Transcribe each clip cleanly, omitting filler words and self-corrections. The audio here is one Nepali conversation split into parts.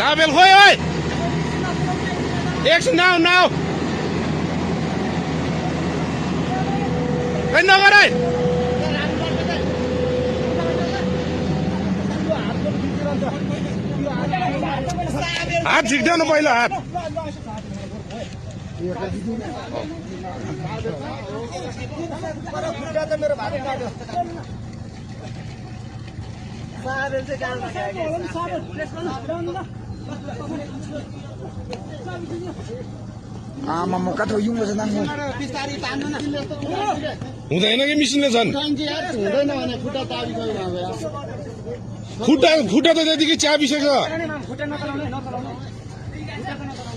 Sabel, hoi, hoi! Action now, now! Hey, no, all right! हात झिक्दैन पहिला हात आमा म कता युङ बस नाङ हुँदैन कि मिसिनले छन् हुँदैन भने खुट्टा ताबी गयो खुट्टा त त्यतिकै च्यापिसक्छ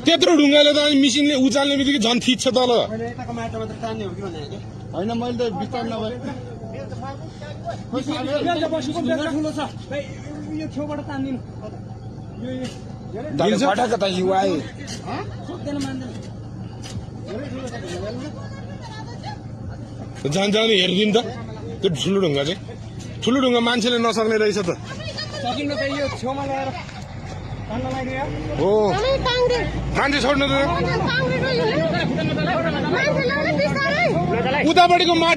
त्यत्रो ढुङ्गाले त मिसिनले उचाल्ने बित्तिकै झन् थिच्छ तल यताको माटो मात्र तान्ने हो कि भनेको होइन मैले त बिस्तार नभए ठुलो छ यो छेउबाट तान्दिनु फटाक त युवा सक्दैन मान्दैन जान्छ भने हेरिदिनु त त्यो ठुलो ढुङ्गा चाहिँ ठुलो ढुङ्गा मान्छेले नसक्ने रहेछ त सकिन्न त यो छेउमा ल्याएर तान्न लाग्यो हो मान्छे छोड्नु त उतापट्टिको माटो